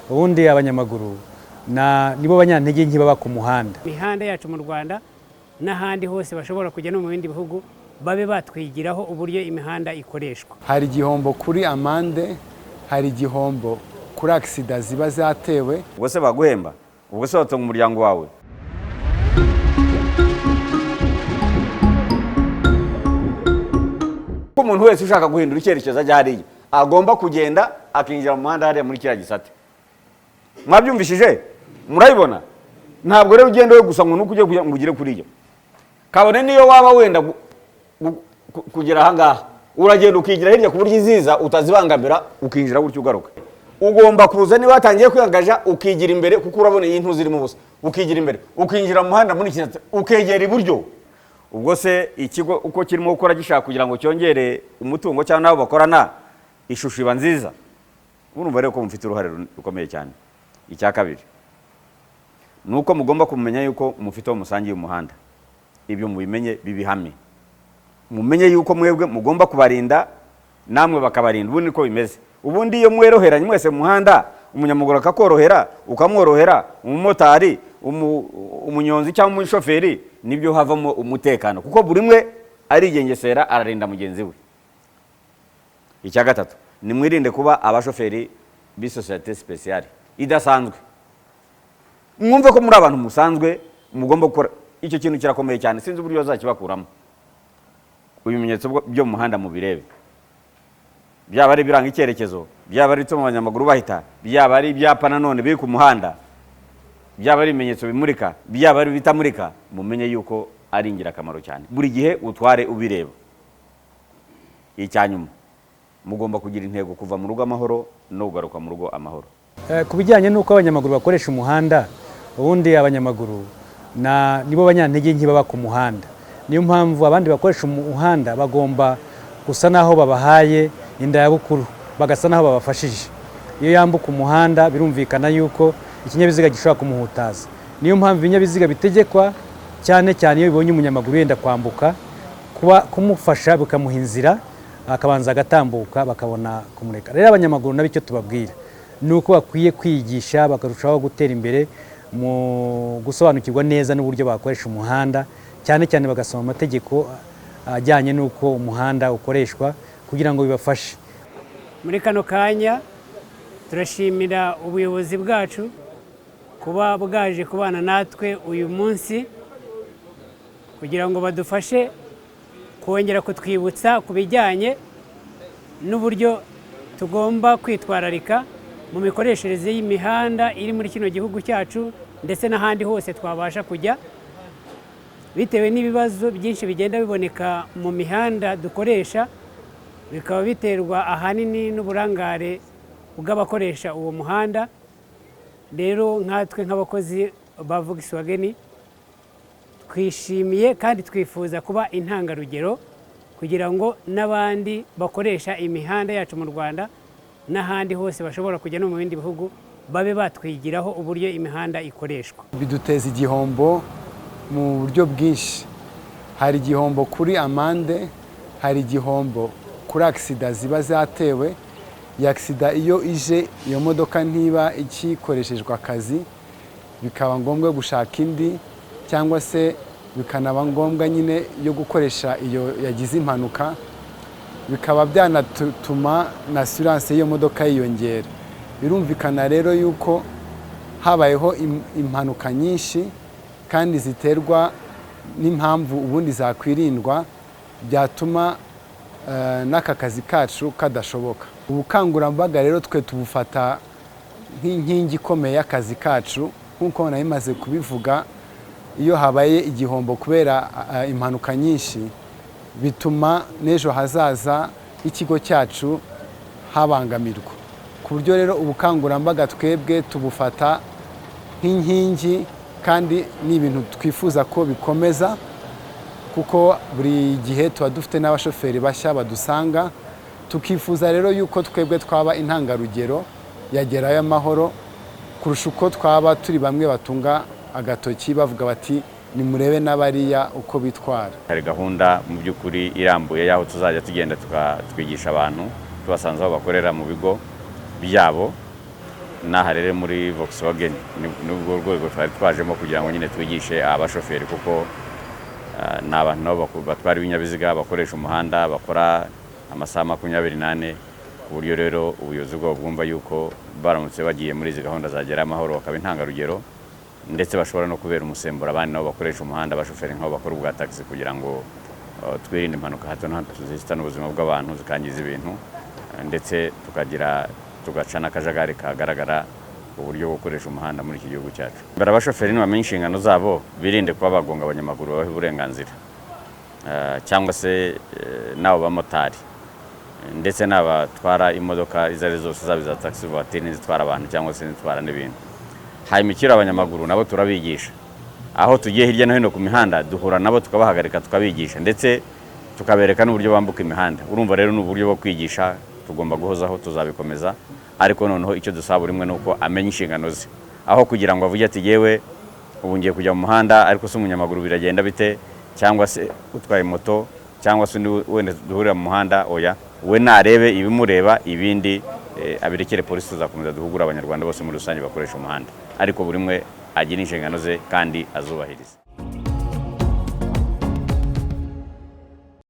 Ubundi abanyamaguru nibo banyantege nke baba ku muhanda. Imihanda yacu mu Rwanda n'ahandi hose bashobora kujya no mu bindi bihugu, babe batwigiraho uburyo imihanda ikoreshwa. Hari igihombo kuri amande, hari igihombo kuri accident ziba zatewe. Ubwo se baguhemba? Ubwo se watunga umuryango wawe? Ko umuntu wese ushaka guhindura icyerekezo ajya hariya agomba kugenda akinjira mu muhanda hariya muri kiriya gisate. Mwabyumvishije? Murabibona? Ntabwo rero ugenda we gusa ngo nuko ugiye kugira ngo ugere kuri iyo kabone, niyo waba wenda kugera ahangaha, uragenda ukigira hirya ku buryo iziza utazibangamira, ukinjira gutyo ugaruka. Ugomba kuza niba watangiye kwiyangaja, ukigira imbere, kuko urabona iyi ntuzi irimo ubusa, ukigira imbere, ukinjira mu muhanda muri iki, ukegera iburyo. Ubwo se ikigo uko kirimo gukora gishaka kugira ngo cyongere umutungo cyangwa n'abo bakorana, ishusho iba nziza? Urumva rero ko mufite uruhare rukomeye cyane. Icya kabiri ni uko mugomba kumenya yuko mufite uwo musangiye umuhanda. Ibyo mubimenye, bibihame, mumenye yuko mwebwe mugomba kubarinda, namwe bakabarinda. Ubundi niko bimeze. Ubundi iyo mweroheranye mwese mu muhanda, umunyamaguru akakorohera, ukamworohera, umumotari, umunyonzi cyangwa umushoferi, nibyo havamo umutekano, kuko buri umwe arigengesera, ararinda mugenzi we. Icya gatatu, nimwirinde kuba abashoferi b'isosiyete spéciale idasanzwe. Mwumve ko muri abantu musanzwe, mugomba gukora. Icyo kintu kirakomeye cyane, sinzi uburyo bazakibakuramo. Ibimenyetso byo mu muhanda mubirebe, byaba ari ibiranga icyerekezo, byaba ari ibituma abanyamaguru bahita, byaba ari ibyapa nanone biri ku muhanda, byaba ari ibimenyetso bimurika, byaba ari ibitamurika, mumenye yuko ari ingirakamaro cyane. Buri gihe utware ubireba. Icya nyuma, mugomba kugira intego: kuva mu rugo amahoro no kugaruka mu rugo amahoro. Ku bijyanye n'uko abanyamaguru bakoresha umuhanda, ubundi abanyamaguru nibo banyantege nke baba ku muhanda. Niyo mpamvu abandi bakoresha umuhanda bagomba gusa n'aho babahaye inda ya bukuru, bagasa n'aho babafashije. Iyo yambuka umuhanda, birumvikana yuko ikinyabiziga gishobora kumuhutaza. Niyo mpamvu ibinyabiziga bitegekwa, cyane cyane iyo bibonye umunyamaguru yenda kwambuka, kuba kumufasha, bikamuha inzira akabanza agatambuka, bakabona kumureka. Rero abanyamaguru nabo icyo tubabwira ni uko bakwiye kwigisha, bakarushaho gutera imbere mu gusobanukirwa neza n'uburyo bakoresha umuhanda, cyane cyane bagasoma amategeko ajyanye n'uko umuhanda ukoreshwa, kugira ngo bibafashe. Muri kano kanya turashimira ubuyobozi bwacu kuba bwaje kubana natwe uyu munsi kugira ngo badufashe kongera kutwibutsa ku bijyanye n'uburyo tugomba kwitwararika mu mikoreshereze y'imihanda iri muri kino gihugu cyacu, ndetse n'ahandi hose twabasha kujya, bitewe n'ibibazo byinshi bigenda biboneka mu mihanda dukoresha, bikaba biterwa ahanini n'uburangare bw'abakoresha uwo muhanda. Rero nkatwe nk'abakozi ba Volkswagen twishimiye kandi twifuza kuba intangarugero kugira ngo n'abandi bakoresha imihanda yacu mu Rwanda n'ahandi hose bashobora kujya no mu bindi bihugu, babe batwigiraho uburyo imihanda ikoreshwa. Biduteza igihombo mu buryo bwinshi. Hari igihombo kuri amande, hari igihombo kuri accident ziba zatewe. Iyi accident iyo ije, iyo modoka ntiba ikikoreshejwe akazi, bikaba ngombwa gushaka indi, cyangwa se bikanaba ngombwa nyine yo gukoresha iyo yagize impanuka, bikaba byanatuma na assurance y'iyo modoka yiyongera. Birumvikana rero yuko habayeho impanuka nyinshi kandi ziterwa n'impamvu ubundi zakwirindwa, byatuma n'aka kazi kacu kadashoboka. Ubukangurambaga rero twe tubufata nk'inkingi ikomeye y'akazi kacu. Nk'uko nari maze kubivuga, iyo habaye igihombo kubera impanuka nyinshi, bituma n'ejo hazaza h'ikigo cyacu habangamirwa, ku buryo rero ubukangurambaga twebwe tubufata nk'inkingi, kandi ni ibintu twifuza ko bikomeza, kuko buri gihe tuba dufite n'abashoferi bashya badusanga. Tukifuza rero yuko twebwe twaba intangarugero yagerayo amahoro, kurusha uko twaba turi bamwe batunga agatoki bavuga bati: "Nimurebe n'abariya uko bitwara." Hari gahunda mu by'ukuri irambuye y'aho tuzajya tugenda twigisha abantu tubasanze aho bakorera mu bigo byabo. N'aha rero muri Volkswagen ni ubwo rwego twari twajemo kugira ngo nyine twigishe abashoferi, kuko ni abantu nabo batwara ibinyabiziga, bakoresha umuhanda, bakora amasaha 24, ku buryo rero ubuyobozi bwabo bwumva yuko baramutse bagiye muri izi gahunda za Gerayo Amahoro bakaba intangarugero, ndetse bashobora no kubera umusemburo abandi nabo bakoresha umuhanda, abashoferi nk'abo bakora ubwa taxi, kugira ngo twirinde impanuka hato na hato zihitana ubuzima bw'abantu, zikangiza ibintu, ndetse tukagira tugaca n'akajagari kagaragara uburyo bwo gukoresha umuhanda muri iki gihugu cyacu. Mbere abashoferi nibamenya inshingano zabo, birinde kuba bagonga abanyamaguru, babahe uburenganzira, cyangwa se n'abo bamotari, ndetse n'abatwara imodoka izo ari zo zose, zaba iza taxi voiture n'izitwara abantu cyangwa se n'izitwara n'ibintu. Hanyuma ikiri abanyamaguru nabo turabigisha. Aho tugiye hirya no hino ku mihanda duhura nabo, tukabahagarika, tukabigisha, ndetse tukabereka n'uburyo bambuka imihanda. Urumva rero ni uburyo bwo kwigisha tugomba guhozaho, tuzabikomeza. Ariko noneho icyo dusaba buri umwe ni uko amenya inshingano ze, aho kugira ngo avuge ati: "Yewe, ubu ngiye kujya mu muhanda, ariko se umunyamaguru biragenda bite, cyangwa se utwaye moto, cyangwa se undi wenda duhurira mu muhanda?" Oya, we narebe ibimureba, ibindi abirekere polisi. Tuzakomeza duhugura Abanyarwanda bose muri rusange bakoresha umuhanda, ariko buri umwe agira inshingano ze kandi azubahiriza.